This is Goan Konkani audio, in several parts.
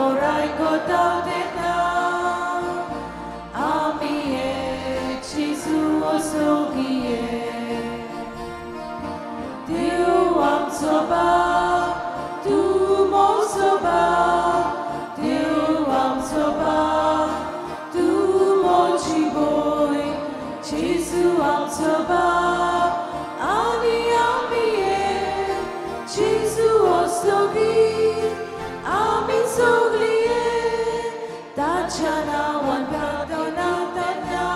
Oraingo tautetan Amie Jesu osogie Deu amsoba tu mosoba Deu amsoba tu mochiboi Jesu amsoba Ani amie Jesu osogi Amin soglie Tachana wan pradona tana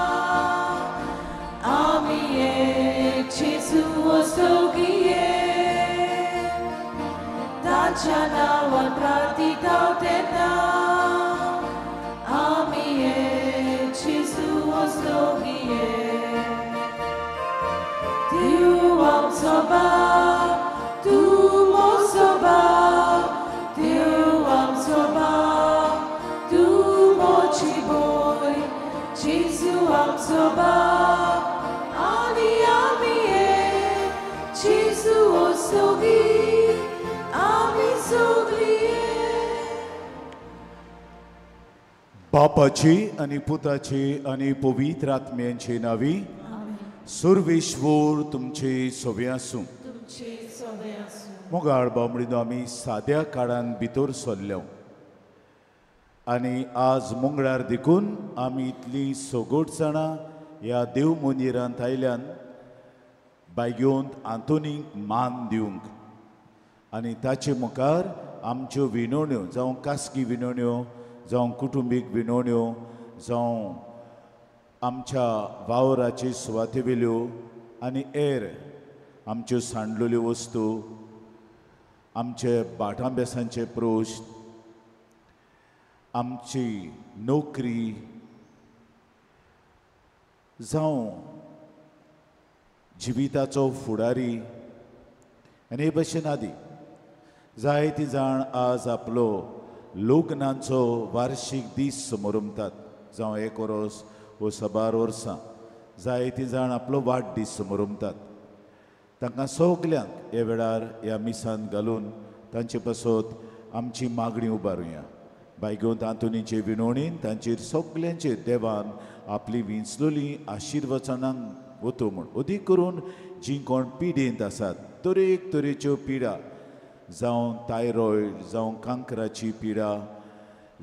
Amie Jesu osogie Tachana wan pratita tena Amie Jesu osogie Deu amsoba tu mosoba Deu amsoba tu mochiboi Jesu amsoba ani amie Jesu osogi ami soglie. बापाची आनी पुताची आनी पवित्र आत्म्यांचे नावी सर्वेश्वर तुमचे सोबे आसूं. मोगाळ बामणीनो, आमी साद्या काळान भितर सरल्या आनी आज मंगळार देखून आमी इतलीं सगट जाणां ह्या देव मंदिरांत आयल्यान बायगेवंत आंतोनीक मान दिवंक आनी ताचे मुखार आमच्यो विनवण्यो जावं खासगी विनवण्यो जावं कुटुंबीक विनवण्यो जावं आमच्या वावराचे सुवाते वेल्यो आनी हेर आमच्यो सांडलेल्यो वस्तू आमचे भाटांबेसांचे प्रश्न आमची नोकरी जावं जिविताचो फुडारी आनी हे भशेन आदी जायती जाण आज आपलो लग्नांचो वार्षीक दीस समोरमतात जावं एक वर्स वो साबार वर्सां जायतीं जाण आपलो वाडदीस समोरमतात. तांकां सगल्यांक ह्या वेळार ह्या मिसान घालून तांचे पासत आमची मागणी उबारुया. बायगेवंत आंतोनीचे विनवणीन तांचेर सगल्यांचेर देवान आपली विंचलोली आशिर्वचनांक वतो म्हूण अदीक करून जीं कोण पिडेंत आसात तरेक तरेच्यो पिडा जावं थायरॉयड जावं कांक्राची पिडा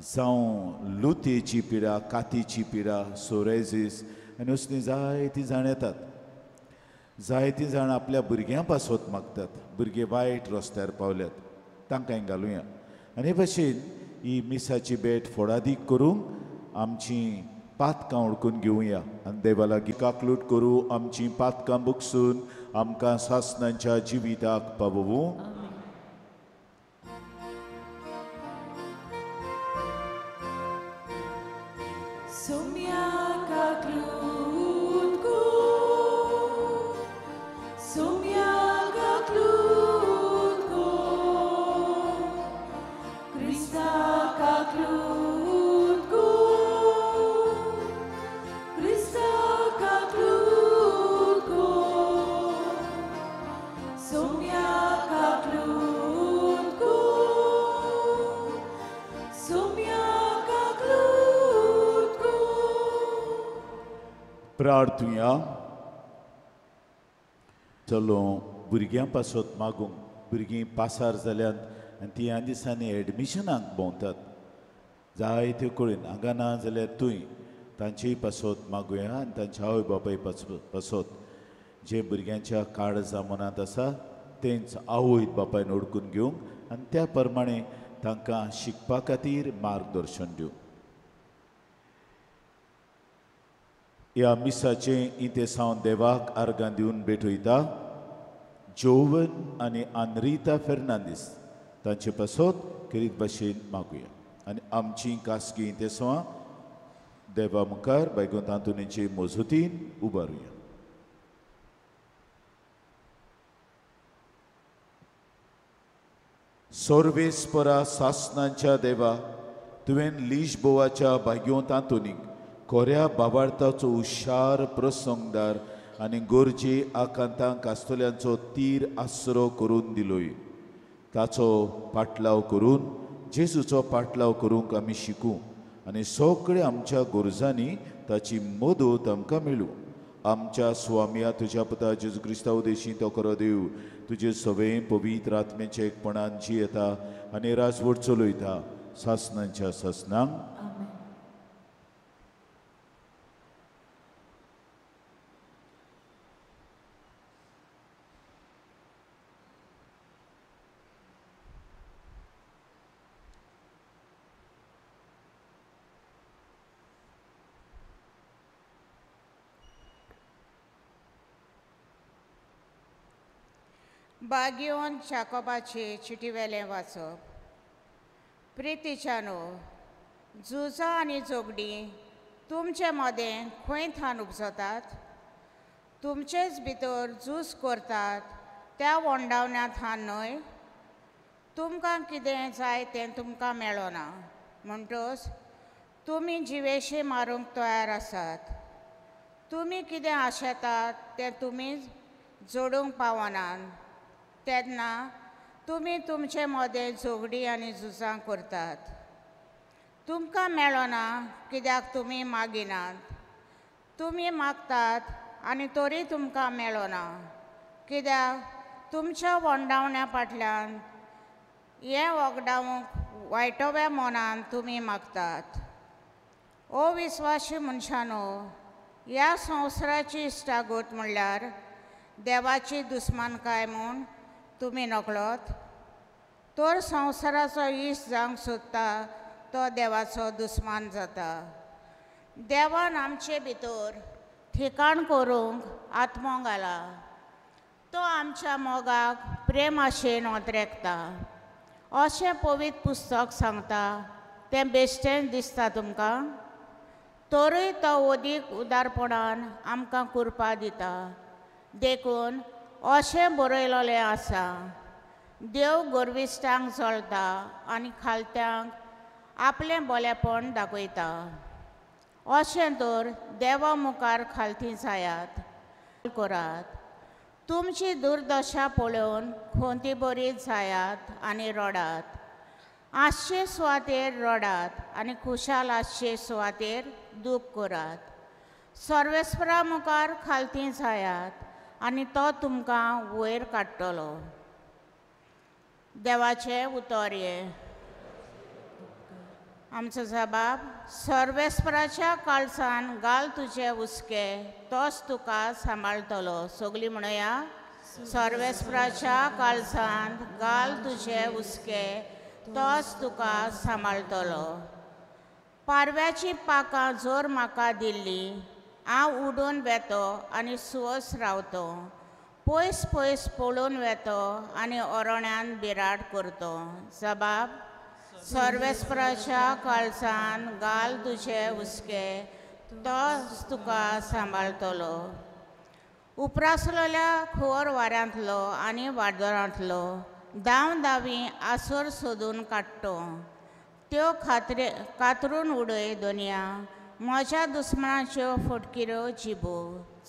जावं लुतेची पिडा कातीची पिडा सोरेजीस आनी असलीं जायतीं जाण येतात. जायतीं जाण आपल्या भुरग्यां पासत मागतात, भुरगे वायट रस्त्यार पावल्यात तांकां घालुया. आनी हे भशेन ही मिसाची भेट फोडादीक करूंक आमची पातकां ओळखून घेवया आनी देवा लागीं काकलूट करूं आमची पातकां बुकसून आमकां सासणांच्या जिविताक पावोवूं. प्रार्थुया. चलो भुरग्यां पासत मागूंक, भुरगीं पासार जाल्यात आनी तीं ह्या दिसांनी एडमिशनाक भोंवतात जायत्यो कडेन हांगा ना जाल्यार थंय तांचेय पासत मागुया आनी तांच्या आवय बापाय पासत जे भुरग्यांच्या काळजा मनांत आसा तेंच आवय बापायन ओडकून घेवंक आनी त्या प्रमाणे तांकां शिकपा खातीर मार्गदर्शन दिवंक. ह्या मिसाचें इतेसांव देवाक आर्गां दिवन भेटयता जोवन आनी आनरिता फेर्नांदीस तांचे पासत खेरीत भाशेन मागुया आनी आमची खासगी इतेसांवां देवा मुखार बायगोंत आंतोनीचे मजतीन उबारुया. सर्वेस्परा सासनांच्या देवा, तुवें लिशबोवाच्या भाग्योंत आंतोनीक कोऱ्या बाबार्थाचो हुशार प्रसंगदार आनी गरजे आकांतांक आसतल्यांचो तीर आसरो करून दिलोय. ताचो पाटलाव करून जेजूचो पाटलाव करूंक आमी शिकूं आनी सगळे आमच्या गरजांनी ताची मदत आमकां मेळूं। आमच्या स्वामया तुज्या पुता जेजू क्रिस्ता उदेशी तो खरो देव तुजे सवे पवित्र आत्म्याच्या एकपणान जियेता आनी राजवट चलयता सासनांच्या सासनांक। बागियोन जाकोबाचे चिटीवेलें वाचप। प्रितीच्यानो, झुजां आनी झगडीं तुमचे मदें खंय थान उपजतात? तुमचेच भितर झूज करतात त्या वंडावण्या थान न्हय? तुमकां कितें जाय तें तुमकां मेळना, म्हणटच तुमी जिवेशी मारूंक तयार आसात। तुमी कितें आशेतात तें तुमी जोडूंक पावनात, तेन्ना तुमी तुमचे मदें झगडीं आनी झुजां करतात। तुमकां मेळना कित्याक तुमी मागिनात। तुमी मागतात आनी तरी तुमकां मेळना कित्याक तुमच्या वंडावण्या फाटल्यान हें वगडावंक वायटव्या मनान तुमी मागतात। ओ विस्वाशी मनशानो, ह्या संवसाराची इश्टागत म्हणल्यार देवाची दुस्मानकाय म्हूण तुमी नकळत, तर संवसाराचो इश्ट जावंक सोदता तो देवाचो दुस्मान जाता। देवान आमचे भितर ठिकाण करूंक आत्मो घाला, तो आमच्या मोगाक प्रेम आशेन ओतरेकता अशें पवित्र पुस्तक सांगता। तें बेश्टें दिसता तुमकां, तरूय तो अदीक उदारपणान आमकां कृपा दिता। देखून अशें बरयलेलें आसा, देव गर्विश्टांक जळटा आनी खालत्यांक आपलें बरेपण दाखयता। अशें तर देवा मुखार खालती जायात करात, तुमची दुर्दशा पळोवन खोंती बरी जायात आनी रडात। आसचे सुवातेर रडात आनी खुशाल आसचे सुवातेर दूख करात। सर्वेस्परा मुखार खालती जायात आनी तो तुमकां वयर काडटलो। देवाचें उतर हें। आमचो जबाब, सर्वेस्पराच्या काळजान घाल तुजे हुस्के, तोच तुका सांबाळटलो। सगळीं म्हणया, सर्वेस्पराच्या काळजान घाल तुजे हुस्के, तोच तुका सांबाळटलो। पारव्याची पाकां जर म्हाका दिल्ली, हांव उडून वेतो आनी सुवस रावतो, पयस पयस पळून वेतो आनी अरण्यान बिराड करतो। जबाब, सर्वेस्पराच्या काळजान घाल तुजे हुस्के, तोच तुका सांबाळटलो। उप्रासलेल्या खोर वाऱ्यांतलो आनी वादळांतलो धांव धांवी आसर सोदून काडटो, त्यो कातरून उडय दोनया, म्हज्या दुस्मनाच्यो फटकिऱ्यो जिबो।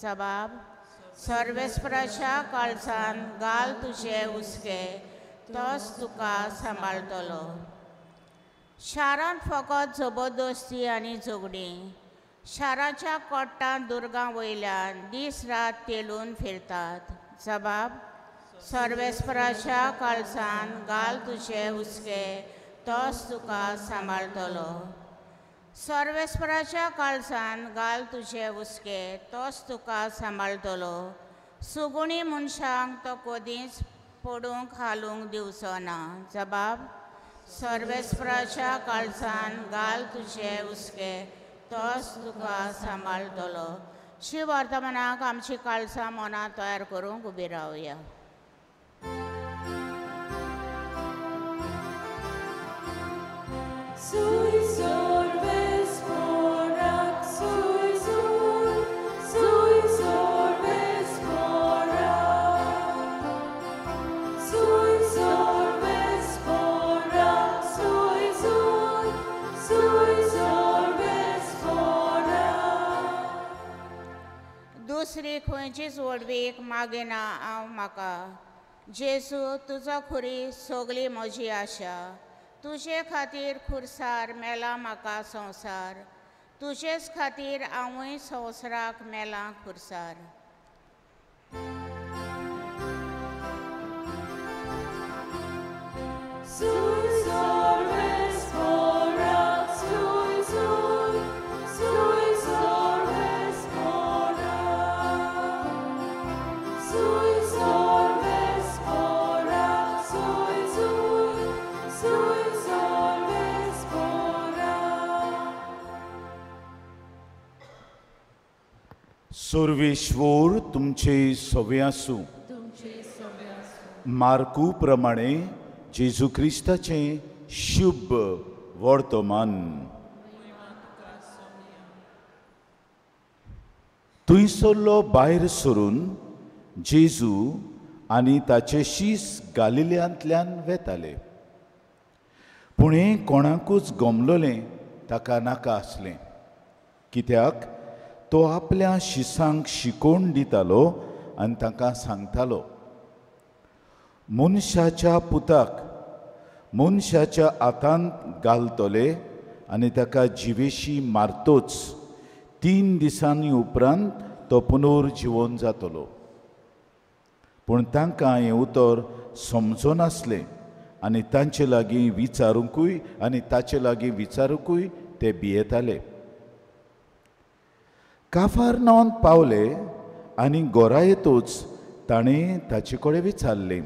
जबाब, सर्वेस्पराच्या काळजान घाल तुजे हुस्के, तोच तुका सांबाळटलो। शारांत फकत जबरदस्ती आनी झगडीं, शाराच्या कोट्टांत दुर्गां वयल्यान दीस रात तेलून फिरतात। जबाब, सर्वेस्पराच्या काळजान घाल तुजे हुस्के, तोच तुका सांबाळटलो। सर्वेस्पराच्या काळजान घाल तुजे हुस्के, तोच तुका सांबाळटलो। सुगुणी मनशांक तो कदींच पडूंक हालूंक दिवचो ना। जबाब, सर्वेस्पराच्या काळजान घाल तुजे हुस्के, तोच तुका सांबाळटलो। शिव वर्तमानाक आमची काळजां मनां तयार करूंक उबी रावया। दुसरी खंयचीच व्हडवीक मागिना हांव म्हाका, जेजू तुजो खुरी सगळी म्हजी आशा, तुजे खातीर खुर्सार मेला म्हाका संवसार, तुजेच खातीर हांवूय संवसाराक मेलां खुर्सार. सर्वेश्वर तुमचे सवे आसूं. मार्कू प्रमाणे जेजू क्रिस्ताचें शुभ वर्तमान. थंयसरलो भायर सरून जेजू आनी ताचे शीस गालिल्यांतल्यान वेताले. पूण हें कोणाकूच गमलोलें ताका नाका आसलें, कित्याक तो आपल्या शिसांक शिकोवन दितालो आनी तांकां सांगतालो, मनशाच्या पुताक मनशाच्या हातांत घालतले आनी ताका जिवेशी मारतोच 3 दिसांनी उपरांत तो पुनर्जिवन जातलो. पूण तांकां हें उतर समजनासलें आनी तांचे लागीं विचारूंकूय आनी ताचे लागीं विचारूंकूय ते भियेताले. काफारनांत पावले आनी घरा येतूच ताणें ताचे कडेन विचारलें,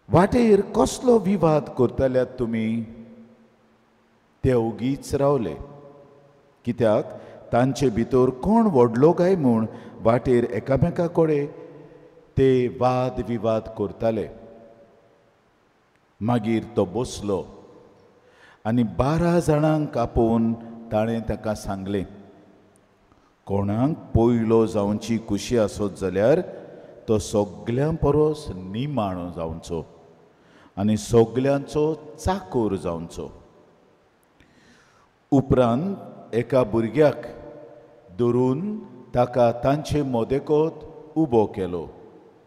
वाटेर कसलो विवाद करतल्यात तुमी? ते ओगीच रावले, कित्याक तांचे भितर कोण व्हडलो काय म्हूण वाटेर एकामेका कडेन ते वाद विवाद करताले. मागीर तो बसलो आनी 12 जाणांक आपोवन ताणें ताका सांगलें, कोणाक पयलो जावची खुशी आसत जाल्यार तो सगल्यां परस निमाणो जावचो आनी सगल्यांचो चाकोर जावचो. उपरांत एका भुरग्याक धरून ताका तांचे मदेकोत उबो केलो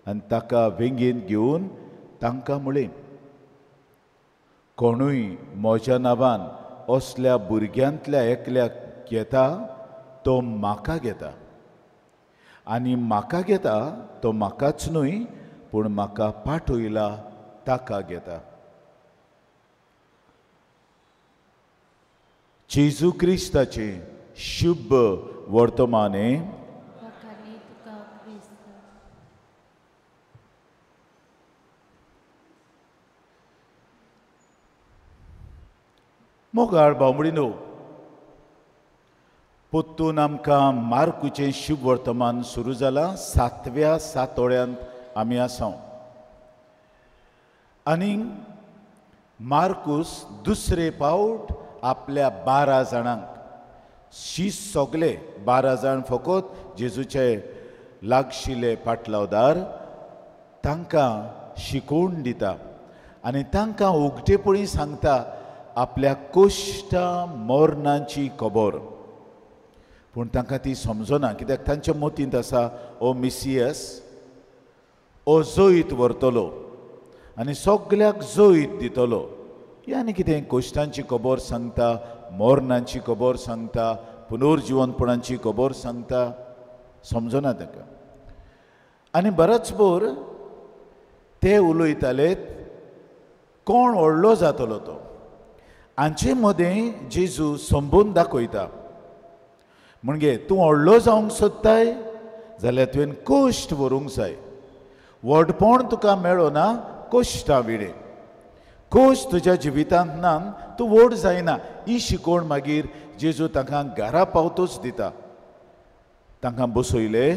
आनी ताका वेंगेंत घेवन तांकां म्हळें, कोणूय म्हज्या नांवान असल्या भुरग्यांतल्या एकल्याक घेता तो म्हाका घेता, आनी म्हाका घेता तो म्हाकाच न्हय पूण म्हाका पाठयला ताका घेता. जेजू क्रिस्ताचें शुभ वर्तमान. मोगाळ भावणीनो, पोत्तून आमकां मार्कूचें शुभ वर्तमान सुरू जालां. 7व्या सातोळ्यांत आमी आसा आनी मार्कूस दुसरे पावट आपल्या 12 जाणांक शीस सगले 12 जाण फकत जेजूचे लागशिल्ले पाटलावदार तांकां शिकोवन दिता आनी तांकां उगटेपणी सांगता आपल्या कोश्टा मरणाची खबर. पूण तांकां ती समजना, कित्याक तांच्या मतींत आसा ओ मिसियस ओ जैत व्हरतलो आनी सगल्याक जैत दितलो. ही आनी कितें कोश्टांची खबर सांगता, मरणांची खबर सांगता, पुनर्जिवनपणाची खबर सांगता, समजना ताका. आनी बरोच भर ते उलयताले कोण व्हडलो जातलो तो. हांचे मदें जेजू संबंद दाखयता, म्हणजे तूं व्हडलो जावंक सोदताय जाल्यार तुवें कश्ट व्हरूंक जाय. व्हडपण तुका मेळना कश्टां विणें, कश्ट तुज्या जिवितांत ना तूं व्हड जायना. ही शिकवण मागीर जेजू तांकां घरा पावतूच दिता. तांकां बसयले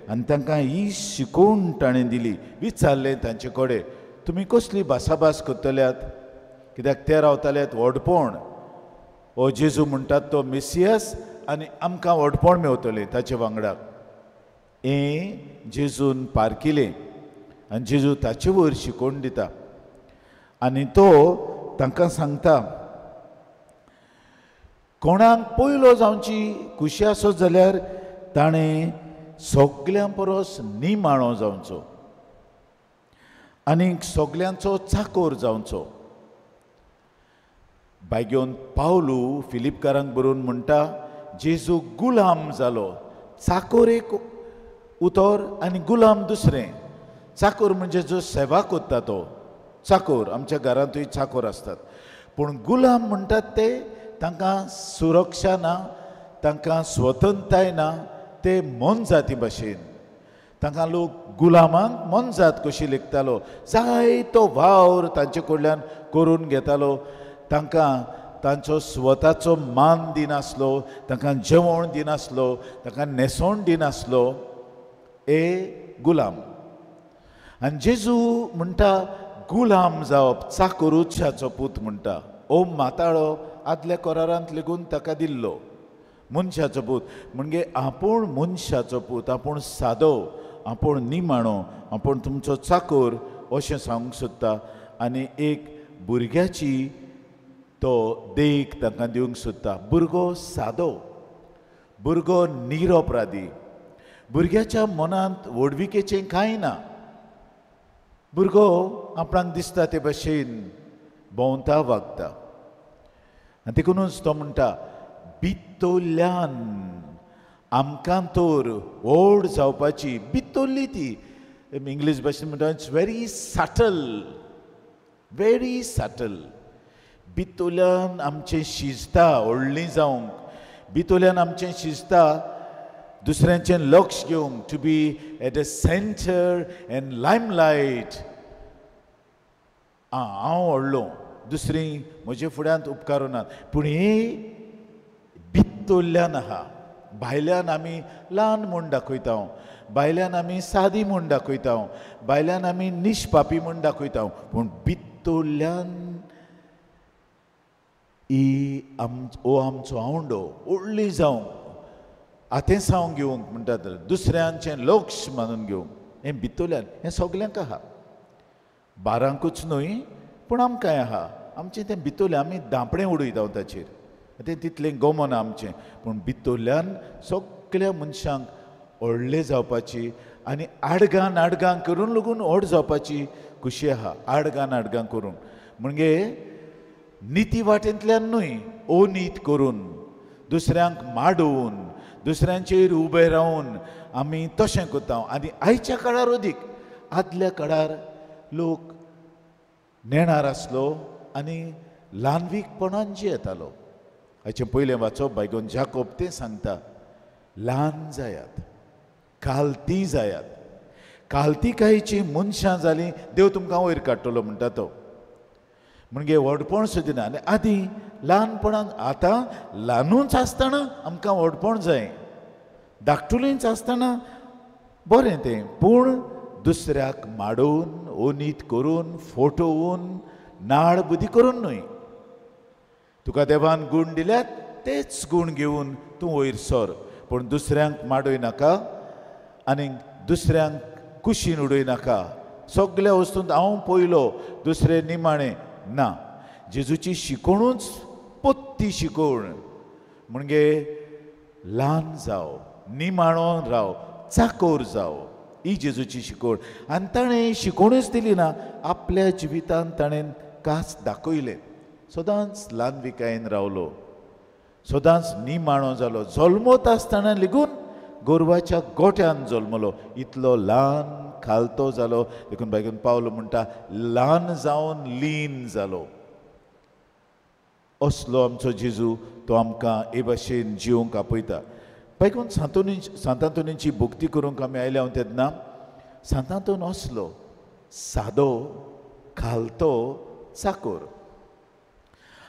आनी तांकां ही शिकवण ताणें दिली. विचारलें तांचे कडेन, तुमी कसली भासाभास करतल्यात? कित्याक ते रावतालेत व्हडपण, हो जेजू म्हणटात तो मिसियस आनी आमकां व्हडपण मेवतलें ताचे वांगडा. हें जेजून पारखिलें आनी जेजू ताचे वयर शिकोवन दिता आनी तो तांकां सांगता, कोणाक पयलो जावची खुशी आसत जाल्यार ताणें सगल्यां परस निमाणो जावचो. आनीक सगल्यांचो चाकोर जावचो. बायगेवन पावलू फिलिपकारांक बरोवन म्हणटा, जेजू गुलाम जालो. चाकोर एक उतर आनी गुलाम दुसरें. चाकोर म्हणजे जो सेवा करता तो चाकोर, आमच्या घरांतूय चाकोर आसतात. पूण गुलाम म्हणटात ते तांकां सुरक्षा ना, तांकां स्वतंत्रताय ना, ते मोनजाती भाशेन. तांकां लोक गुलामांक मोनजात कशी लेखतालो, जायतो वावर तांचे कडल्यान करून घेतालो. तांकां तांचो स्वताचो मान दिनासलो, तांकां जेवण दिनासलो, तांकां न्हेसवण दिनासलो. ए गुलाम. आनी जेजू म्हणटा गुलाम जावप, चाकोरुच्याचो पूत म्हणटा. ओ माताळो आदल्या करारांत लेगून ताका दिल्लो मनशाचो पूत म्हणजे आपूण मनशाचो पूत, आपूण सादो, आपूण निमाणो, आपूण तुमचो चाकोर अशें सांगूंक सोदता. आनी एक भुरग्याची तो देख तांकां दिवंक सोदता. भुरगो सादो, भुरगो निरोपराधी, भुरग्याच्या मनांत व्हडविकेचें कांय ना. भुरगो आपणाक दिसता ते भशेन भोंवता, वागता. आनी देखुनूच तो म्हणटा भितरल्यान आमकां तर व्हड जावपाची भितरली ती इंग्लीश भाशेन म्हणटा it's very subtle, very subtle. भितरल्यान आमचें शिजता व्हडलीं जावंक, भितरल्यान आमचें शिजता दुसऱ्यांचें लक्ष घेवंक, to be at the centre and limelight. आं, हांव व्हडलो, दुसरीं म्हजे फुड्यांत उपकारुनात. पूण ही भितरल्यान आहा. भायल्यान आमी ल्हान म्हूण दाखयता, भायल्यान आमी सादी म्हूण दाखयता, भायल्यान आमी निष्पापी म्हूण दाखयता, पूण भितरल्यान ही ओ आमचो आवंडो व्हडली जावंक, आतेसांव घेवंक म्हणटात, दुसऱ्यांचें लक्ष मानून घेवंक, हें भितरल्यान हें सगल्यांक आहा. बारांकूच न्हय पूण आमकांय आहा. आमचें तें भितरल्यान आमी धांपणें उडयता ताचेर, तें तितलें गमना आमचें. पूण भितरल्यान सगल्या मनशांक व्हडलें जावपाची आनी आडगां नाडगां करून लागून व्हड जावपाची खुशी आहा. आडगां नाडगां करून म्हणजे निती वाटेंतल्यान न्हय, अनीत करून, दुसऱ्यांक माडोवन, दुसऱ्यांचेर उबे रावन आमी तशें करता. आनी आयच्या काळार अदीक, आदल्या काळार लोक नेणार आसलो आनी ल्हानवीकपणान जियेतालो. हाचें पयलें वाचप बायगोन जाकोब तें सांगता, ल्हान जायात, कालती जायात. कालतिकायेची मनशां जालीं देव तुमकां वयर काडटलो म्हणटा तो. म्हणजे व्हडपण सुद्दां ना. आनी आदीं ल्हानपणान, आतां ल्हानूच आसतना आमकां व्हडपण जाय, धाकटुलींच आसतना बरें तें, पूण दुसऱ्याक माडोवन, ओनीत करून, फोटोवन, नाळ बुद्दी करून न्हय. तुका देवान गूण दिल्यात तेच गूण घेवन तूं वयर सर, पूण दुसऱ्यांक माडोय नाका आनी दुसऱ्यांक कुशीन उडय नाका. सगल्या वस्तूंत हांव पयलो, दुसरे निमाणें ना. जेजूची शिकोवणूच पत्ती शिकोवण म्हणजे ल्हान जाव, निमाणो राव, चाकोर जाव, ही जेजूची शिकोवण. आनी ताणें शिकोवणूच दिली ना, आपल्या जिवितांत ताणें कास दाखयलें. सदांच ल्हानविकायेन रावलो, सदांच निमाणो जालो. जल्मत आसतना लेगून गोरवाच्या गोठ्यान जल्मलो, इतलो ल्हान खालतो जालो. देखून बायगून पावलो म्हणटा ल्हान जावन लीन जालो. असलो आमचो जेजू, तो आमकां हे भाशेन जिवंक आपयता. बायगून सांतांतोनीची भक्ती करूंक आमी आयल्या तेन्ना सांतांतोन असलो सादो, खालतो, चाकोर,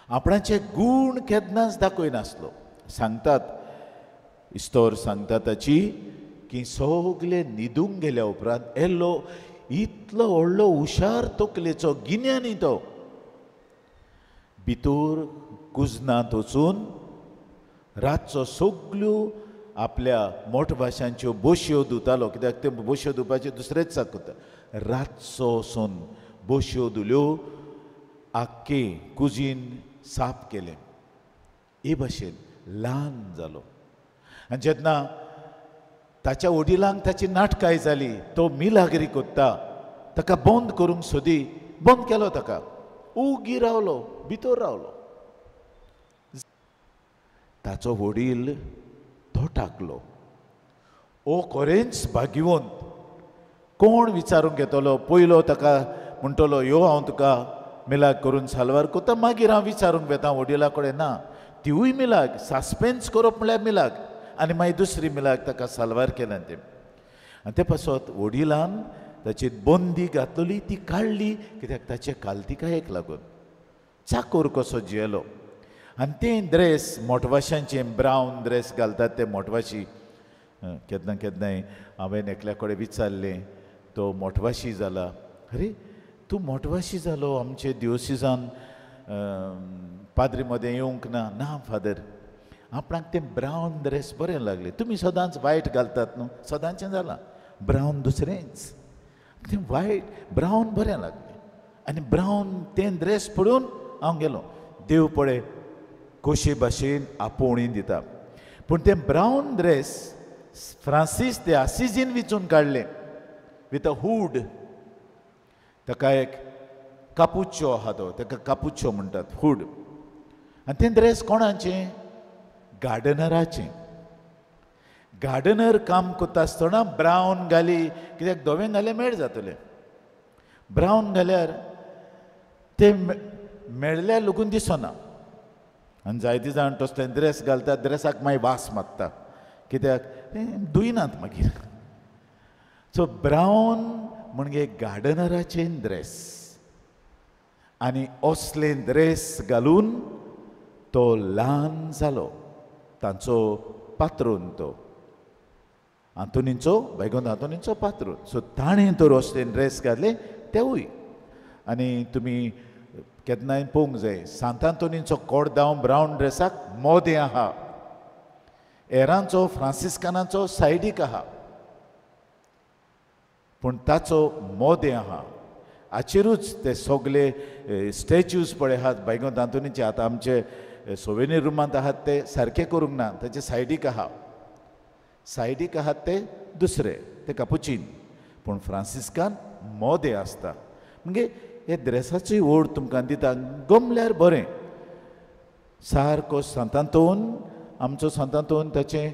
आपणाचे गूण केन्नाच दाखयनासलो. सांगतात इस्तोर सांगता ताची की सगले न्हिदूंक गेल्या उपरांत येल्लो इतलो व्हडलो हुशार तकलेचो गिन्यानी तो भितर कुजनांत वचून रातचो सगल्यो आपल्या मोटभाशांच्यो बोशयो धुतालो. कित्याक ते बोशयो धुवपाचे दुसरेच चाकता. रातचो वचून बोशयो धुल्यो, आख्खे कुजीन साफ केलें. हे भाशेन ल्हान जालो. आनी जेन्ना ताच्या वडिलांक ताची नाटकाय जाली, तो मिलाग्री कोत्ता, ताका बंद करूंक सोदी, बंद केलो ताका, उगी रावलो, भितर रावलो. ताचो वडील तो टाकलो. ओ खरेंच भाग्यवंत, कोण विचारूंक येतलो? पयलो ताका म्हणटलो यो हांव तुका मिलाग करून साल्वार करता, मागीर हांव विचारूंक वेता वडिला कडेन. ना, तिवूय मिलाग सासपेन्स करप म्हणल्यार मिलाग, आनी मागीर दुसरी मिलाग ताका साल्वार केल्यान तें. आनी ते पासत वडिलान ताची बंदी घातलेली ती काडली, कित्याक ताचे कालतिकायेक लागून चाकोर कसो जियेलो. आनी तें ड्रेस मोटवाशांचें ब्रावन ड्रेस घालतात ते मोटवाशी. केन्ना केन्नाय हांवें एकल्या कडेन विचारलें, तो मोटवाशी जाला, अरे तूं मोटवाशी जालो, आमचे दिवसिजान पाद्री मदें येवंक ना. ना फादर, आपणाक तें ब्रावन ड्रेस बरें लागलें, तुमी सदांच वायट घालतात न्हू, सदांचें जालां, ब्रावन दुसरेंच, तें वायट ब्रावन बरें लागलें. आनी ब्रावन तें ड्रेस पळोवन हांव गेलो. देव पळय कशे भाशेन आपोवणी दिता. पूण तें ब्रावन ड्रेस फ्रांसीस दे आसिजीन विचून काडलें विथ अ हूड. ताका एक कापुच्यो आहा तो, ताका कापुच्यो म्हणटात, हूड. आनी तें ड्रेस कोणाचें? गार्डनराचें. गार्डनर काम करता आसतना ब्रावन घाली, कित्याक धवें घाल्यार मेळ जातलें, ब्रावन घाल्यार तें मेळ्ळ्यार लोकून दिसना. आनी जायते जाण तसलें ड्रेस घालतात, ड्रेसाक मागीर वास मारता, कित्याक तें धुयनात मागीर. सो ब्रावन म्हणजे गार्डनराचें ड्रेस, आनी असलें ड्रेस घालून तो ल्हान जालो. तांचो पात्रोन तो आंतोनीचो, बैगोन आंतोनीचो पात्रोन. सो ताणें तर असलें ड्रेस घातलें तेवूय. आनी तुमी केन्नाय पळोवंक जाय, सांत आंतोनीचो कोडदांव ब्रावन ड्रेसाक मोदें आहा, हेरांचो फ्रांसिस्कानाचो सायडीक आहा, पूण ताचो मोदें आहा. हाचेरूच ते सगळे स्टॅच्यूज पळय आहात बायगोन आंतोनीचे, आतां आमचे सोवेनीर रुमांत आहात ते सारके करूंक ना, ताचे सायडीक आहा, सायडीक आहात ते दुसरे, ते कापुचीन, पूण फ्रांसिस्कान मोदें आसता. म्हणजे हे ड्रेसाची ओड तुमकां दिता, गमल्यार बरें. सारको सांतांतोन, आमचो सांतांतोन ताचें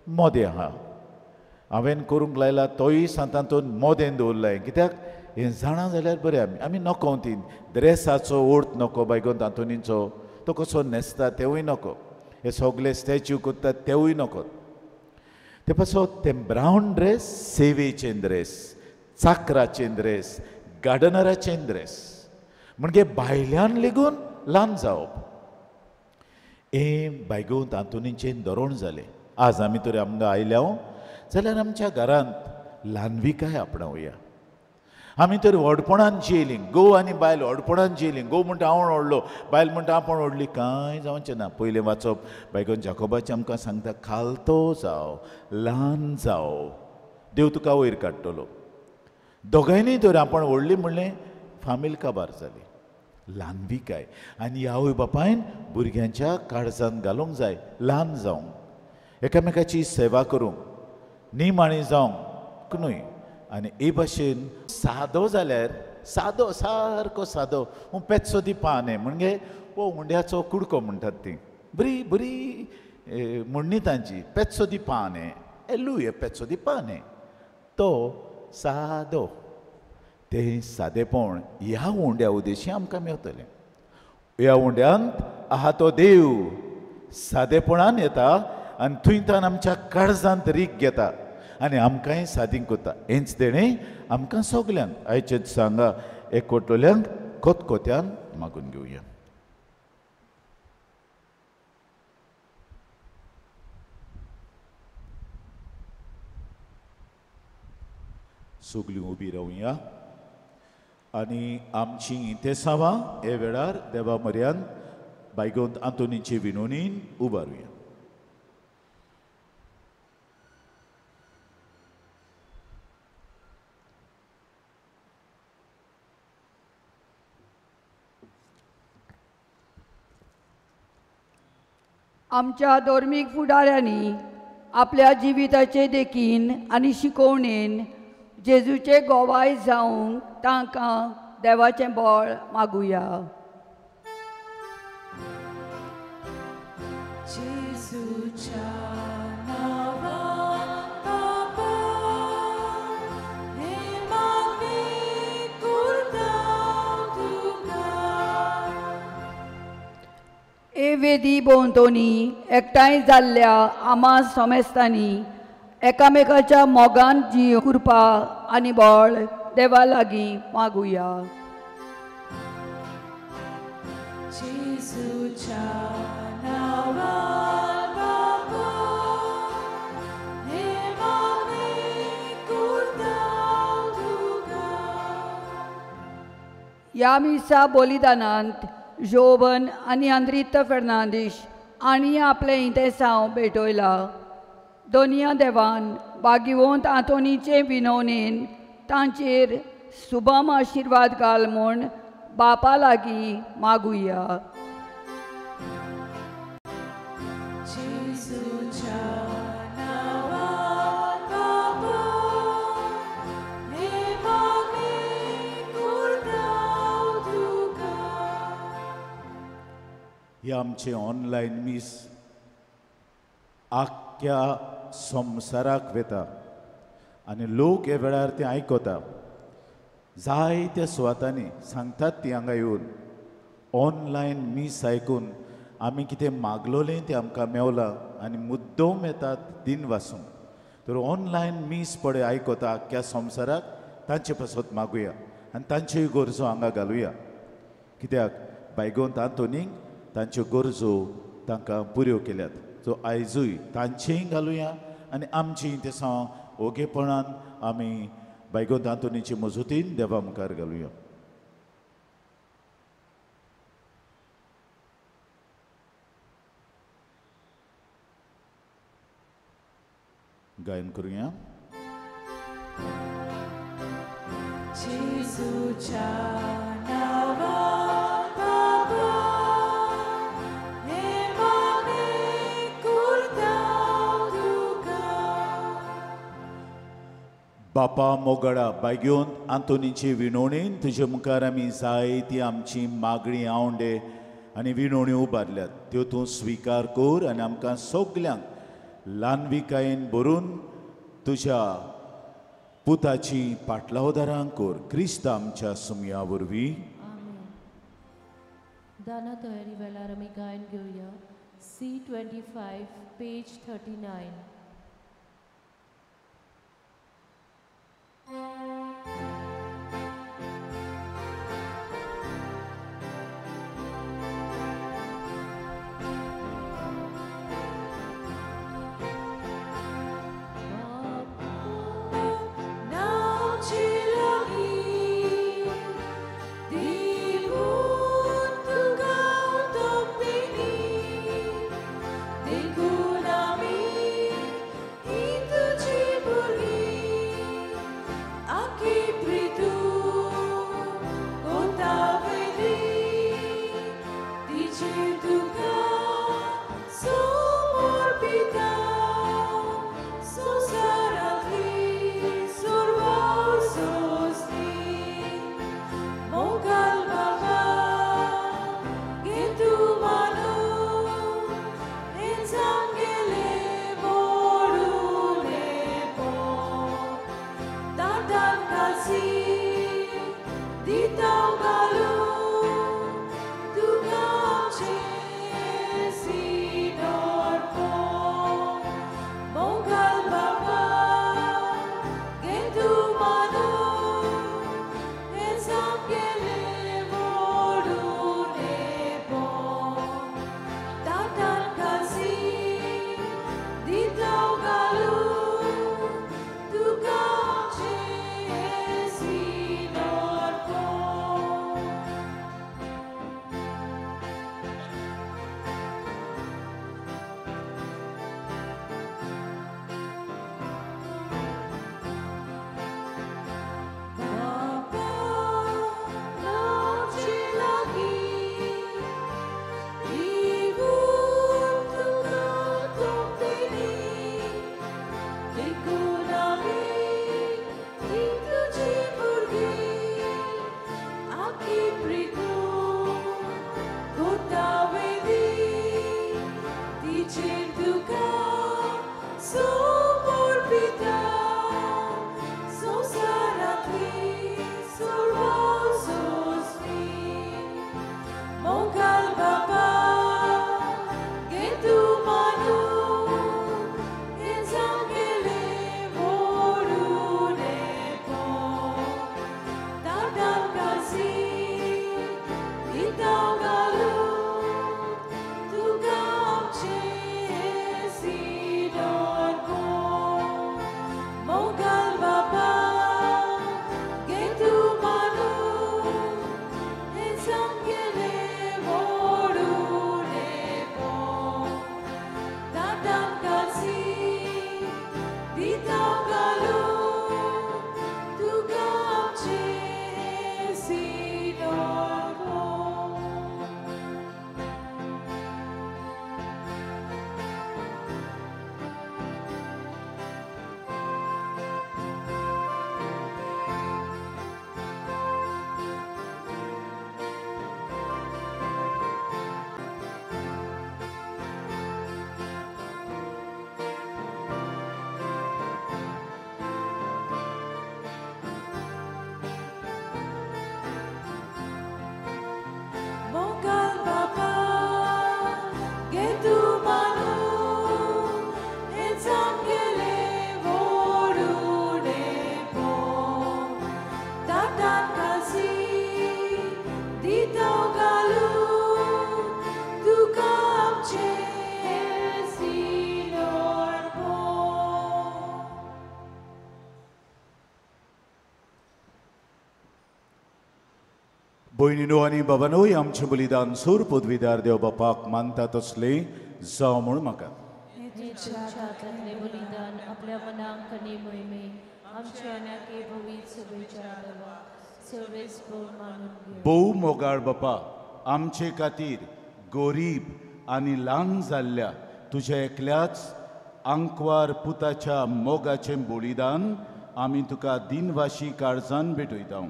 मोदें आहा, हांवें करूंक लायला तोय सांतांतोन मोदें दवरलां, कित्याक हें जाणा जाल्यार बरें. आमी आमी नको ती ड्रेसाचो ओर्थ नको, बायगोन आंतोनीचो तो कसो न्हेसता तेवूय नको, हे सगळे स्टॅच्यू करतात तेवूय नको. ते पासत तें ब्रावन ड्रेस सेवेचें ड्रेस, चाकराचें ड्रेस, गार्डनराचें ड्रेस, म्हणजे भायल्यान लेगून ल्हान जावप. हें बायगोन आंतोनीचें धोरण जालें. आज आमी तर आमकां आयल्या जाल्यार आमच्या घरांत ल्हानविकाय आपणावया. आमी तर व्हडपणान जियेलीं, घोव आनी बायल व्हडपणान जियेलीं. घोव म्हणटा हांव व्हडलो, बायल म्हणटा आपूण व्हडली, कांय जावचें ना. पयलें वाचप बायगोन जाकोबाचें आमकां सांगता, खालतो जाव, ल्हान जाव, देव तुका वयर काडटलो. दोगांयनी तर आपूण व्हडली म्हणलें, फामील काबार जाली. ल्हानविकाय. आनी आवय बापायन भुरग्यांच्या काळजान घालूंक जाय, ल्हान जावंक, एकामेकाची सेवा करूंक, निमाणी जावंक न्हय. आनी हे भाशेन सादो जाल्यार, सादो सारको सादो, पेत्सो दी पान म्हणजे वो उंड्याचो कुडको म्हणटात ती, बरी बरी म्हणणी तांची, पेत्सो दी पान, एलू पेत्सो दी पान, तो सादो. तें सादेपण ह्या उंड्या उदेशी आमकां मेवतलें. ह्या उंड्यांत आहा तो देव सादेपणान येता आनी थंयतान आमच्या काळजांत रीक घेता आनी आमकांय सादींक करता. हेंच तेणें आमकां सगल्यांक आयचेच सांगा एकवटलेल्यांक कोतकोत्यान मागून घेवया. सगळीं उबी रावया आनी आमची इंतेसांवां हे वेळार देवा म्हऱ्यान बायगोंत आंतोनीचे विनोनीन उबारुया. आमच्या धर्मीक फुडाऱ्यांनी आपल्या जिविताचे देखीन आनी शिकोवणेन जेजूचे गोवाय जावंक तांकां देवाचें बळ मागुया. जेजूच्या नांवान बाबा हे मागणें करता तुका. ए वेदी भोंवतणी एकठांय जाल्ल्या आमा समेस्तांनी एकामेकाच्या मोगान जीव कृपा आनी बळ देवा लागीं मागुया. जेजूच्या नांवान बाबा हे मागणें करता तुका. ह्या मिसा बलिदानांत जोवन आनी आंद्रित फेर्नांदीश आनी आपलें इंतेसांव भेटयला. दोनया देवान बागिवंत आंतोनीचे विनवणेन तांचेर सुबम आशिर्वाद घाल म्हूण बापा लागीं मागुया. जेजूच्या नांवान बाबा हे मागणें करता तुका. हे आमचें ऑनलायन मीस आख्ख्या संवसाराक वेता आनी लोक ह्या वेळार तें आयकता. जायत्या सुवातांनी सांगतात ती हांगा येवन ऑनलायन मीस आयकून आमी कितें मागलोलें तें आमकां मेवलां आनी मुद्दम येतात दिन वासूंक. तर ऑनलायन मीस पळय आयकता आख्ख्या संवसाराक तांचे पासत मागुया आनी तांच्योय गरजो हांगा घालुया. कित्याक बायगोंत आंतोनीक तांच्यो गरजो तांकां पुऱ्यो केल्यात. सो आयजूय तांचेय घालुया आनी आमचीं तेसां ओगेपणान आमी बायगोंत आंतोनीचे मजतीन देवा मुखार घालुया. गायन करुया. जेजूच्या नांवान बाबा हे मागणें करता तुका. बापा मोगडा बायगेवन आंतोनीचे विनवणेन तुजे मुखार आमी जायती आमची मागणी आवंडे आनी विनवण्यो उबारल्यात त्यो तूं स्विकार कर आनी आमकां सगल्यांक ल्हानविकायेन भरून तुज्या पुताची पाटलावदारां कर. क्रिस्त आमच्या सुमया वरवीं. आमेन. दाना तयारी वेळार आमी गायन घेवया. C25 page 39. भयणीनो आनी बाबानोय आमचें बलिदान सूर पदवीदार देव बापाक मानता तसलें जावं म्हूण म्हाका. बलिदान आपल्या मनाक आनी मोहिमेक आमच्या आनी भवीत सभेच्या देवा सर्वेस्पर मानून घेवं. भोव मोगाळ बापा, आमचे खातीर गोरीब आनी ल्हान जाल्ल्या तुज्या एकल्याच आंकवार पुताच्या मोगाचें बलिदान आमी तुका दिनवाशी काळजान भेटयता.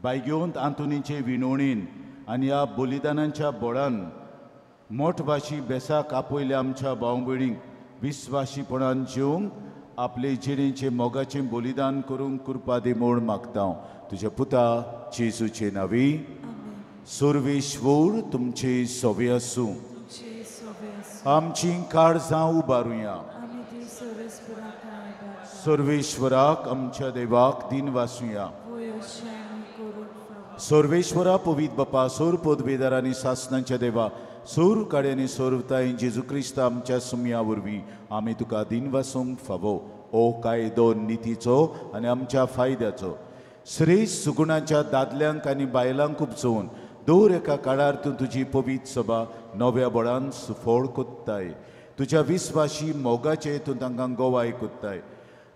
बायगेवंत आंतोनीचे विनवणीन आनी ह्या बलिदानाच्या बोळान मोठवाशी बेसाक आपयल्या आमच्या भाव भयणींक विस्वाशीपणान जेवंक आपले जिणेचें मोगाचें बलिदान करूंक कृपा दी म्हूण मागता. तुज्या पुता जेजूचे नांवी. सर्वेश्वर तुमचे सोवे आसूं. आमची काळजां उबारुया. सर्वेश्वराक आमच्या देवाक दिनवासुया. सर्वेश्वरा पवित बापा, सोर पदवेदार आनी सासनांच्या देवा, सोर काड्यांनी सोरताय जेजू क्रिस्त आमच्या सुमया वरवीं आमी तुका दिनवासूंक फावो. ओ कायदो नितीचो आनी आमच्या फायद्याचो श्रेश्ठ सुगुणाच्या दादल्यांक आनी बायलांक उपजोवन दर एका काळार तूं तुजी पवित्र सभा नव्या बळान सुफळ कोत्ताय. तुज्या विस्वाशी मोगाचे तूं तांकां गोवाय कोत्ताय.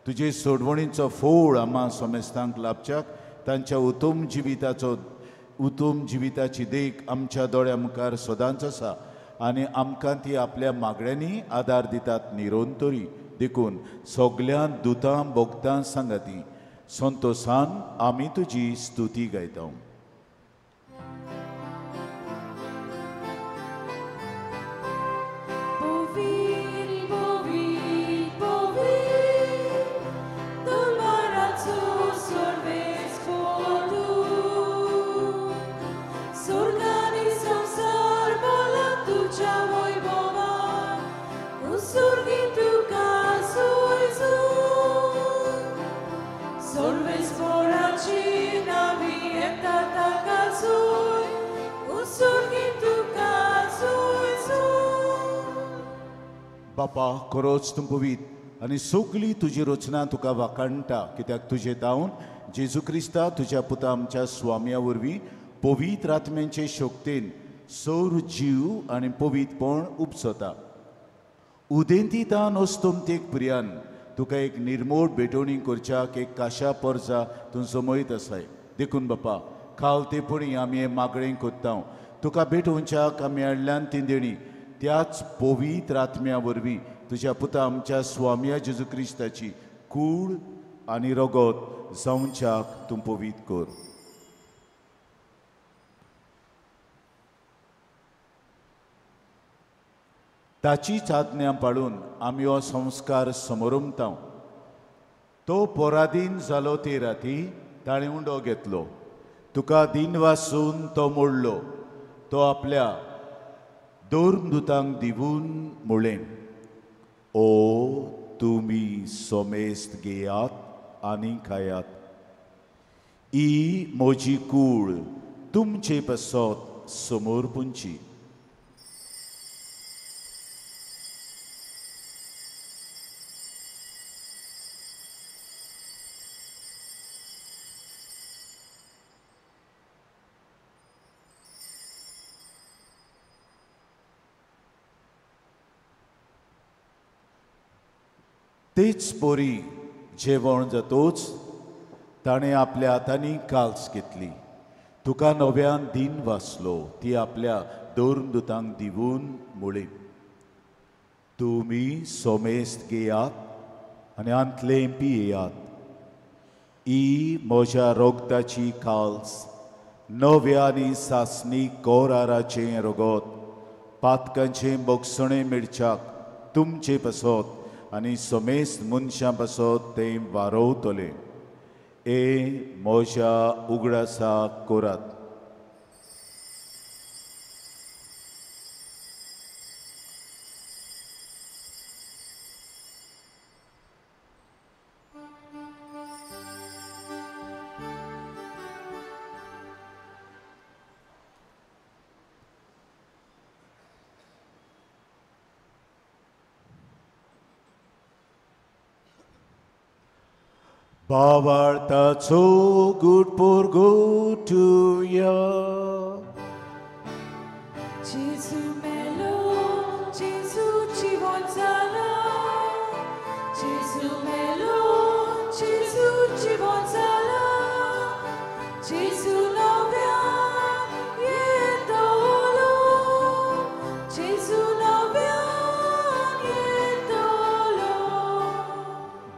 तुजे सोडवणीचो फोळ आमा समेस्तांक लाभच्याक तांच्या उत्तम जिविताची देख आमच्या दोळ्या मुखार सदांच आसा आनी आमकां ती आपल्या मागण्यांनी आदार दितात निरंतरी. देखून सगळ्या दुतां भोगतां सांगाती संतोसान आमी तुजी स्तुती गायता. बापा, खरोच तूं पवित्र आनी सगळी तुजी रचना तुका वाखाणटा, कित्याक तुजे तावन जेजू क्रिस्ता तुज्या पुता आमच्या स्वाम्या वरवीं पवित्र आत्म्यांचे शक्तेन सौर जीव आनी पवित्रपण उपसता. उदेंती तान अस्तमतेक प्रियान तुका एक निर्मोळ भेटवणी करच्याक एक काशा परजा तूं जमयत आसाय. देखून बापा, खालतेपणी आमी हें मागणें कोत्ता. तुका भेटोवच्याक आमी हाडल्यान ती देणी त्याच पवित्र आत्म्या वरवीं तुज्या पुता आमच्या स्वाम्या जेजू क्रिस्ताची कूड आनी रगत जावच्याक तूं पवित्र कर. ताचीच आज्ञा पाळून आमी हो संस्कार समरमता. तो पराधीन जालो ते राती ताणें उंडो घेतलो, तुका दिनवासून तो मोडलो. तो आपल्या धर्मदूतांक दिवन म्हणलें, ओ तुमी समेस्त घेयात आनी खायात, ही म्हजी कूड तुमचे पासत समोर पुंची. तेच पोरी जेवण जातोच ताणें आपल्या हातांनी काल्स घेतली, तुका नव्यान दिन वाचलो, ती आपल्या दोरदुतांक दिवन म्हळी, तुमी सोमेस्त घेयात आनी आंतलें पियेयात, ही म्हज्या रोगताची काल्स, नव्या आनी सासणी कोराराचें रगत, पातकांचें बोगसणें मेळच्याक तुमचे पासत आनी समेस्त मनशां पासत तें वारोवतलें. ए म्हज्या उगडासाक करात. भावार्थाचो गुड पोरगोटुया. जेजू मेलो, जेजू जिवन जाला, जेजू मेलो, जेजू जिवन जाला, जेजू नव्यान येतलो, जेजू नव्यान येतलो.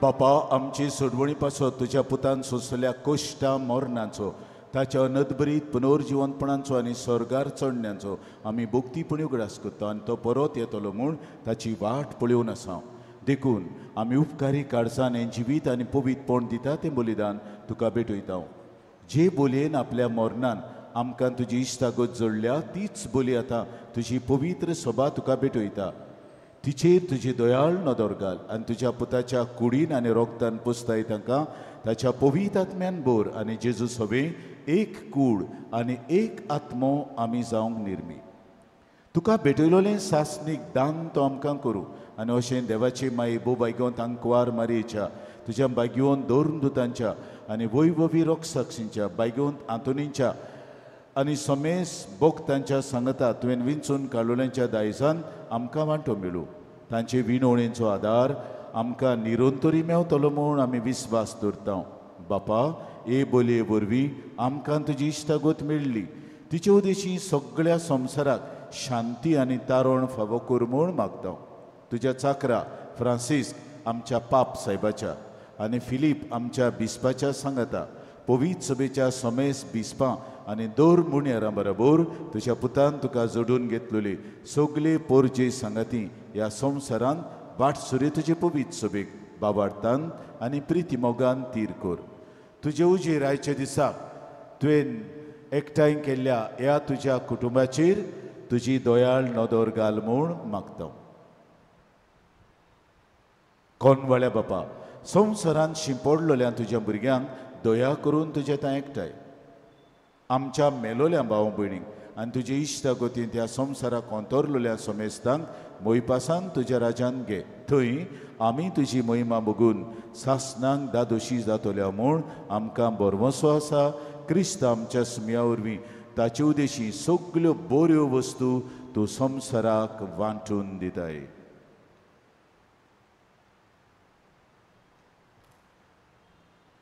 बापा, आमची सोडवणी पासत तुज्या पुतान सोंसल्या कोश्टा मरणाचो, ताच्या अनदबरीत पुनर्जिवनपणाचो आनी स्वर्गार चडण्याचो आमी भोक्तीपणी उगडास करता आनी तो परत येतलो म्हूण ताची वाट पळोवन आसा. देखून आमी उपकारी काळजान हें जिवीत आनी पवित्रपण दिता तें बलिदान तुका भेटयता. जे बोलयेन आपल्या मरणान आमकां तुजी इश्टागत जोडल्या तीच बोली आतां तुजी पवित्र सभा तुका भेटयता. तिचेर तुजी दयाळ नदर घाल आनी तुज्या पुताच्या कुडीन आनी रोगतान पुसताय तांकां ताच्या पवित्र आत्म्यान बोर आनी जेजू सवे एक कूड आनी एक आत्मो आमी जावंक निर्मी. तुका भेटयलोलें सासणीक दान तो आमकां करूं आनी अशें देवाची माई बो बायगोन आंकवार मारयेच्या तुज्या बायगोन दोन दुतांच्या आनी वैभवी रोगसाक्षींच्या बायगोन आंतोनीच्या आनी समेस बोगतांच्या सांगता तुवें विंचून काडलोल्यांच्या दायजान आमकां वांटो मेळूं. तांचे विनवणेचो आदार आमकां निरंतरी मेवतलो म्हूण आमी विस्वास दवरता. बापा, ए बोलये वरवीं आमकां तुजी इश्टागत मेळ्ळी, तिचे उदेशी सगळ्या संवसाराक शांती आनी तारण फावो कर म्हूण मागता. तुज्या चाकरा फ्रांसिस्क आमच्या पाप सायबाच्या आनी फिलीप आमच्या बिस्पाच्या सांगता पवित्र सभेच्या समेस बिस्पां आनी दोर मुणयारां बरोबर तुज्या पुतान तुका जोडून घेतलेली सगळे पोरजे सांगाती ह्या संवसारांत वाटसुरे तुजे पवित्र सभेक बाबार्थान आनी प्रिती मोगान तीर कर. तुजे उजेर आयच्या दिसाक तुवें एकठांय केल्ल्या ह्या तुज्या कुटुंबाचेर तुजी दयाळ नदर घाल म्हूण मागता. कोनवाळ्या बापा, संवसारांत शिंपडलेल्या तुज्या भुरग्यांक दया करून तुजे थंय एकठांय आमच्या मेलोल्या भाव भयणींक आनी तुजे इश्टागतीन त्या संवसाराक अंतरलेल्या समेस्तांक मोयपासान तुज्या राज्यान घे. थंय आमी तुजी महिमा बघून सासणांक दादोशी जातल्या म्हूण आमकां भरवंसो आसा. क्रिस्त आमच्या सुमया वरवीं ताचे उदेशी सगल्यो बऱ्यो वस्तू तूं संवसाराक वांटून दिताय.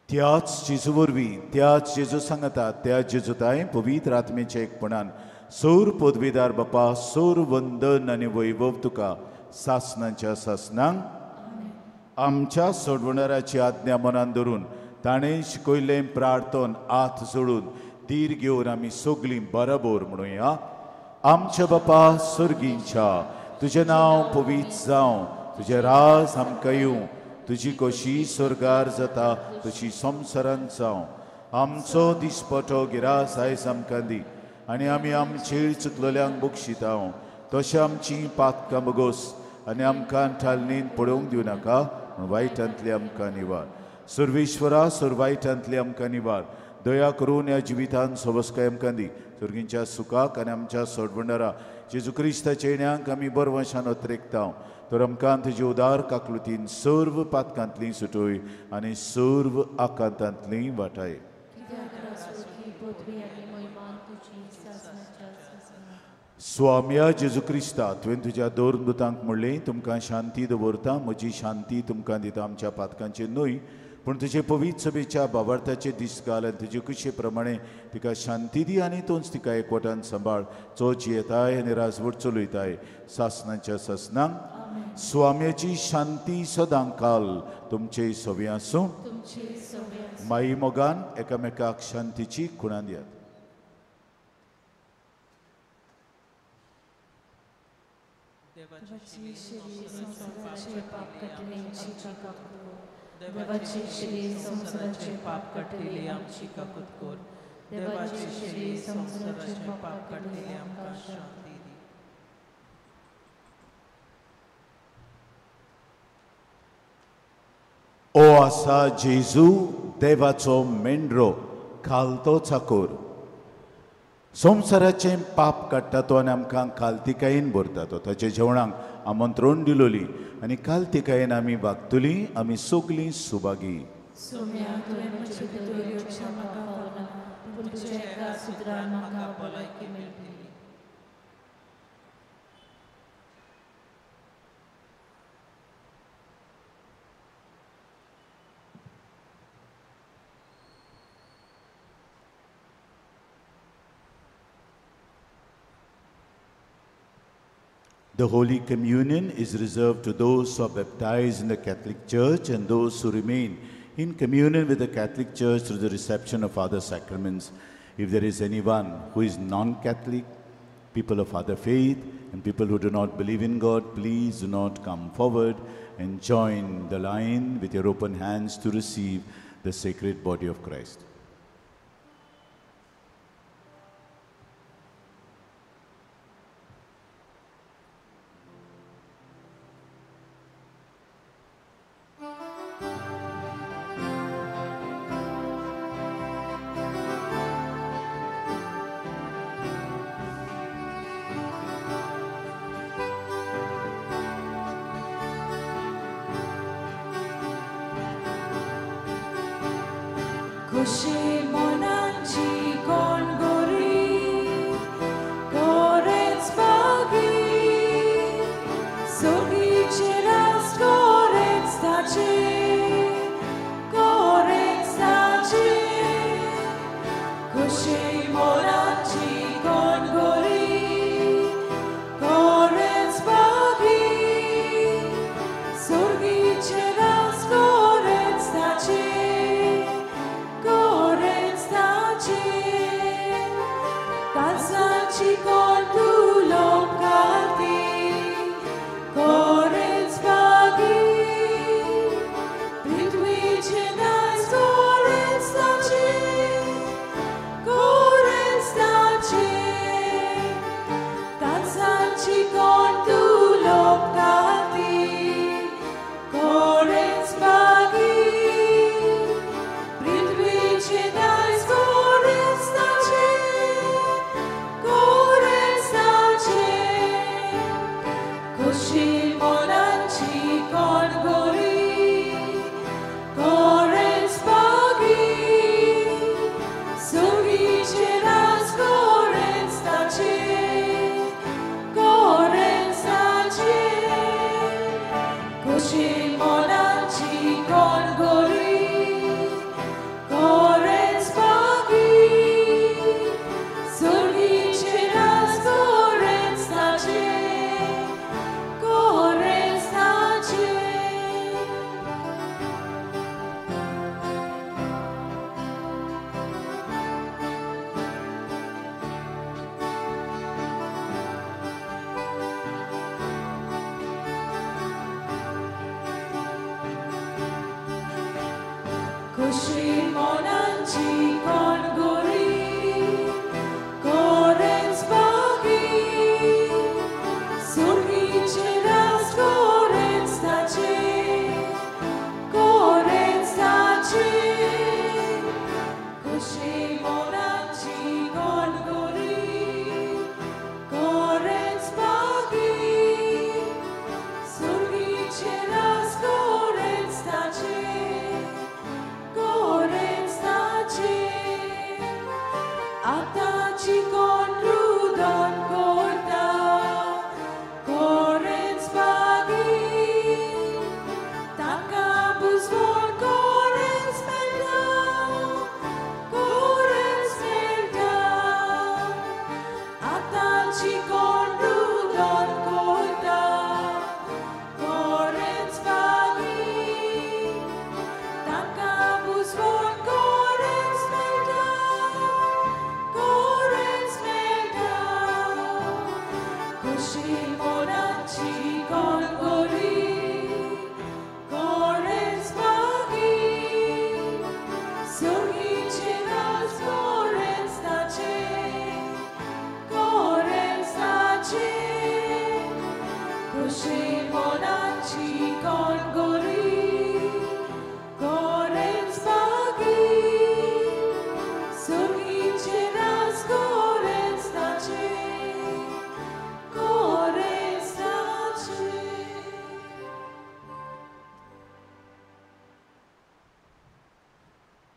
त्याच जेजू वरवीं, त्याच जेजू सांगता, त्याच जेजू ताय पवित्र आत्मेच्या एकपणान सोर पदवीदार बापा, सोर वंदन आनी वैभव तुका सासणांच्या सासणांक. आमच्या सोडवणाराची आज्ञा मनान धरून ताणें शिकयल्लें प्रार्थन हात जोडून धीर घेवन आमी सगळीं बरोबर म्हणुया. आमच्या बापा सर्गींच्या, तुजें नांव पवित्र जावं, तुजें राज आमकां येवं, तुजी कशी स्वर्गार जाता तशी संवसारांत जावं. आमचो दिसपटो गिरास आयज आमकां दी आनी आमी आमचेर चुकलेल्यांक बक्षिता तशें आमची पातकां बगोस आनी आमकां ठालणीन पळोवंक दिवं नाका, वायटांतली आमकां निवार. सर्वेश्वरा, सर्वायटांतली आमकां निवार. दया करून ह्या जिवितान सवस्काय आमकां दी. सर्गींच्या सुखाक आनी आमच्या सोडवणारा जेजू क्रिस्ताच्या येण्याक आमी बरवशान अत्रेकता. तर आमकां तुजे उदार काकलुतीन सर्व पातकांतली सुटोय आनी सर्व आकांतांतली वाटाय. स्वाम्या जेजू क्रिस्ता, तुवें तुज्या दोन दुतांक म्हणलें, तुमकां शांती दवरता, म्हजी शांती तुमकां दिता. आमच्या पातकांचे न्हय पूण तुजे पवित्र सभेच्या बाबार्थाचे दीस घाल आनी तुजे कुशे प्रमाणे तिका शांती दी आनी तूंच तिका एकवटान सांबाळ, चो जियेताय आनी राजवट चलयताय सासनाच्या सासनांक. स्वाम्याची शांती सदां काल तुमचे सवी आसूं. माई मोगान एकामेकाक शांतीची खुणां दियात. देवाची संवसाराचे पाप काडटले आमची काकूत कर. देवाची शिरी संवसाराचे पाप काडटले आमची काकूत कर. देवाची शिरी संवसाराचे पाप काडटले आमकां शांती दी. ओ आसा जेजू देवाचो मेंढरो, खालतो चाकोर, संवसाराचें पाप काडटा तो आनी आमकां कालतिकायेन भरता तो. ताच्या जेवणाक आमंत्रण दिलोली आनी कालतिकायेन आमी वागतली, आमी सगलीं सुभागी. सोम्या, तुवें म्हजे भितर येवच्या म्हाका फावना, पूण तुज्या एका सुत्रान म्हाका भलायकी मेळटली. The Holy Communion is reserved to those who are baptized in the Catholic Church and those who remain in communion with the Catholic Church through the reception of other sacraments. If there is anyone who is non-Catholic, people of other faith, and people who do not believe in God, please do not come forward and join the line with your open hands to receive the sacred body of Christ. Go.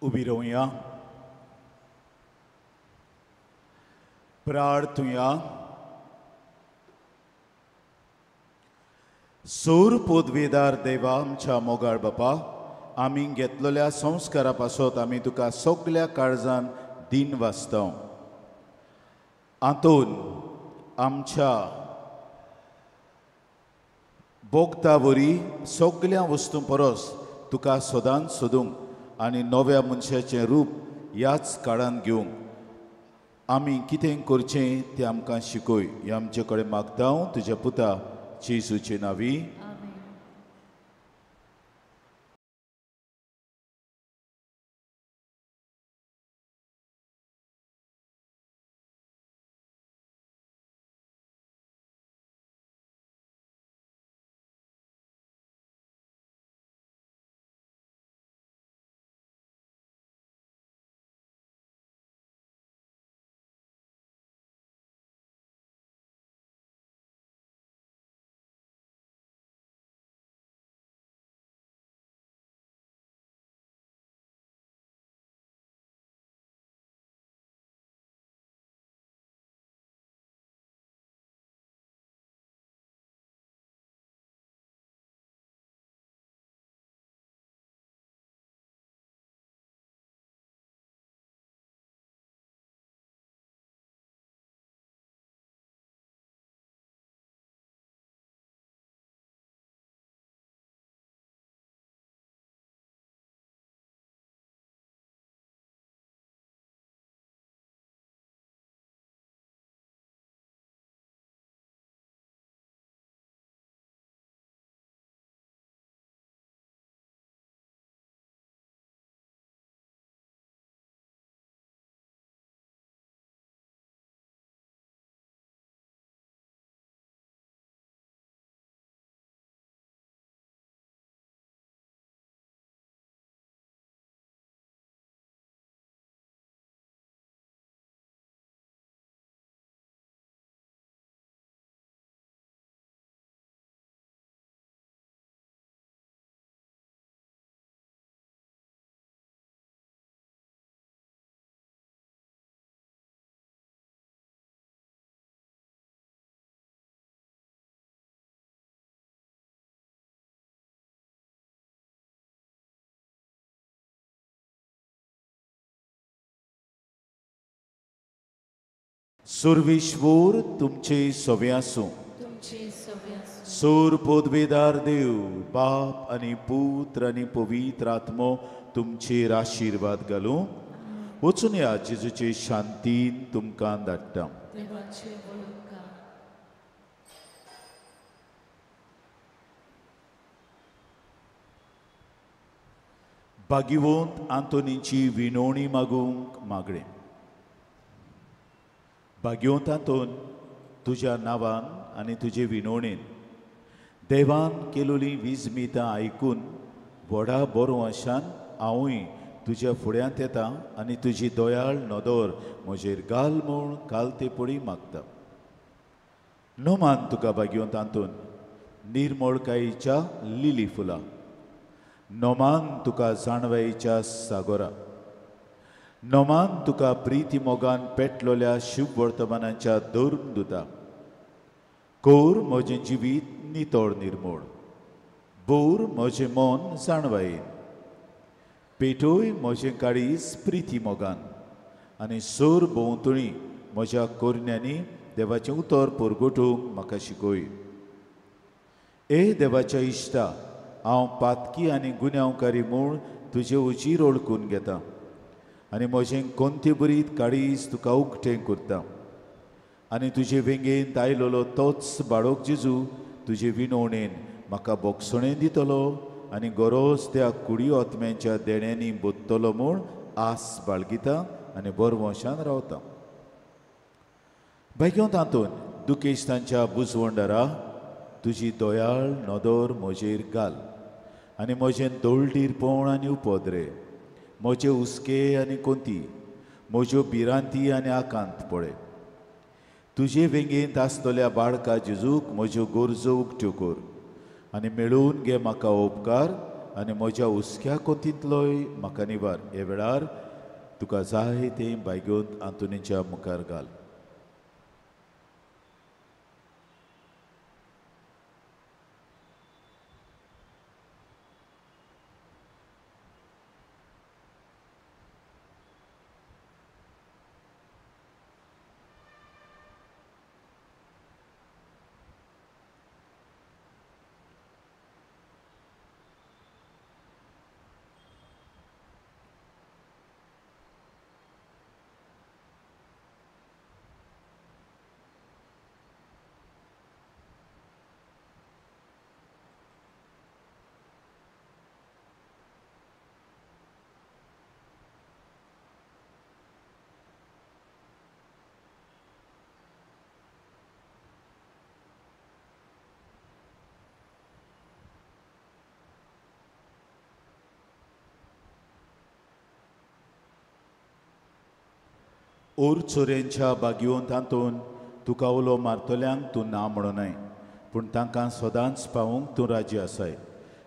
उबी रावया, प्रार्थुया। सोर पोदवेदार देवा आमच्या मोगाळ बापा, आमी घेतलेल्या संस्कारा पासत आमी तुका सगल्या काळजान दिन वाचता। आंतून आमच्या बोगता वरी सगल्या वस्तूं परस तुका सदांच सोदूंक आनी नव्या मनशाचें रूप ह्याच काळान घेवंक आमी कितें करचें तें आमकां शिकय। हें आमचे कडेन मागता हांव तुज्या पुता जेजूचे नांवी। सुरविश्वोर तुमचे सवे आसूं। सूर पोदवेदार देव बाप आनी पुत्र आनी पवित्र आत्मो तुमचेर आशिर्वाद घालूं। वचून या जेजूचे शांतीन तुमकां धाडटा। भाग्यवंत आंतोनीची विनवणी मागूंक मागणें। भाग्यवंत आंतोन, तुज्या नांवान आनी तुजे विनवणेन देवान केलोली विजमितां आयकून व्हडा बरो आशान हांवूय तुज्या फुड्यांत येता आनी तुजी दयाळ नदर म्हजेर घाल म्हूण काल ते पडी मागता। नोमान तुका भाग्यवंत आंतोन निर्मळकायेच्या लिली फुलां, नोमान तुका जाणवायेच्या सागोरा, नोमान तुका प्रिती मोगान पेटलोल्या शुभ वर्तमानाच्या धर्म दुता। कोर म्हजें जिवीत नितळ निर्मोळ, बोर म्हजें मन जाणवायेन, पेटोय म्हजें काळीज प्रिती मोगान आनी सोर भोंवतणी म्हज्या कोरण्यांनी देवाचें उतर परगटूंक म्हाका शिकय. ए देवाच्या इश्टा, हांव पातकी आनी गुन्यांवकारी म्हूण तुजे उजीर ओळखून घेता आनी म्हजें कोंती बरीत काळीज तुका उकतें करता आनी तुजे वेंगेंत आयलोलो तोच बाळक जेजू तुजे विनवणेन म्हाका बोगसणें दितलो आनी गरज त्या कुडी आत्म्यांच्या देण्यांनी बोत्तलो म्हूण आस बाळगिता आनी बरवंशान रावता. भायग्यो तातूंत दुकेश तांच्या बुजवंडरा तुजी दयाळ नदर म्हजेर घाल आनी म्हजें दोळडीरपण आनी उपद्रे, म्हजे हुस्के आनी कोंती, म्हज्यो भिरांती आनी आकांत पळय. तुजे वेंगेंत आसतल्या बाळका जेजूक म्हज्यो गरजो उकत्यो कर आनी मेळोवन घे म्हाका उपकार आनी म्हज्या हुस्क्या कोंतींतलोय म्हाका निवार. हे वेळार तुका जाय तें बायगोत आंतोनीच्या मुखार घाल. ओर चोरयेंच्या बागयोन तातूंत तुका उलो मारतल्यांक तूं ना म्हणूनय, पूण तांकां सदांच पावूंक तूं राजी आसाय.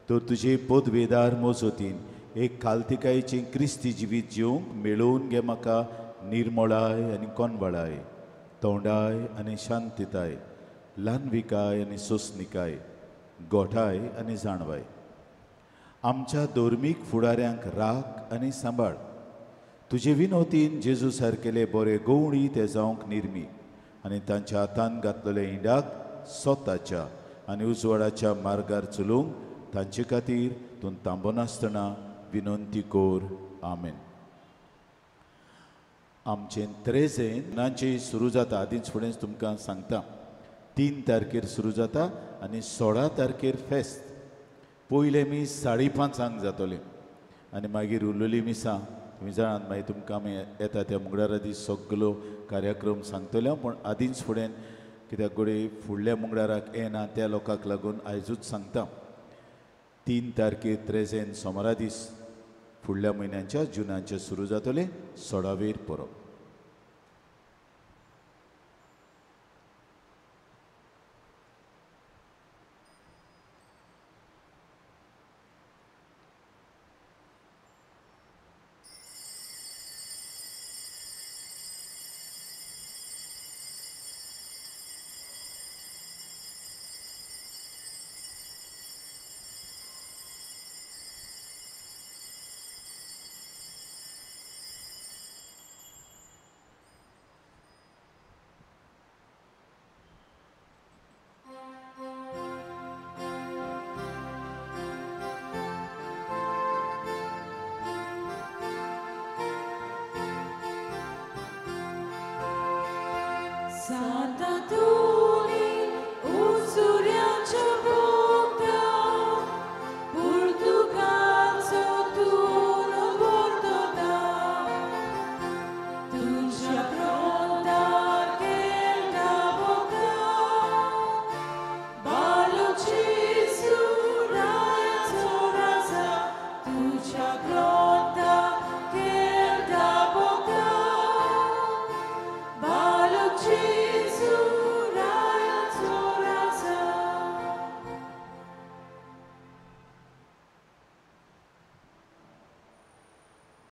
तर तुजे पदवेदार मोजोतीन एक खालतिकायेचें क्रिस्ती जिवीत जिवंक मेळोवन घे म्हाका निर्मळाय आनी कोनवळाय, तोंडाय आनी शांतिताय, ल्हानविकाय आनी सोंसणिकाय, गोठाय आनी जाणवाय. आमच्या धर्मीक फुडाऱ्यांक राख आनी सांबाळ. तुजे विनोतीन जेजू सारकेले बरे गवळी ते जावंक निर्मी आनी तांच्या हातान घातलेले इंडाक स्वताच्या आनी उजवाडाच्या मार्गार चलोवंक तांचे खातीर तूं थांबनासतना विनंती कर. आमेन. आमचें त्रेजेनांचे सुरू जाता आदींच फुडेंच तुमकां सांगता. 3 तारखेर सुरू जाता आनी 16 तारखेर फेस्त. पयलें मीस 5:30 जातलें आनी मागीर उरलेली मिसां तुमी जाणात. मागीर तुमकां आमी येता त्या मंगळारा दीस सगलो कार्यक्रम सांगतले हांव, पूण आदींच फुडें कित्याक घडये फुडल्या मंगळाराक येना त्या लोकांक लागून आयजूच सांगता. 3 तारखेर त्रेजेन सोमारा दीस फुडल्या म्हयन्याच्या जुनाचे सुरू जातलें 16वेर परब. Santa tu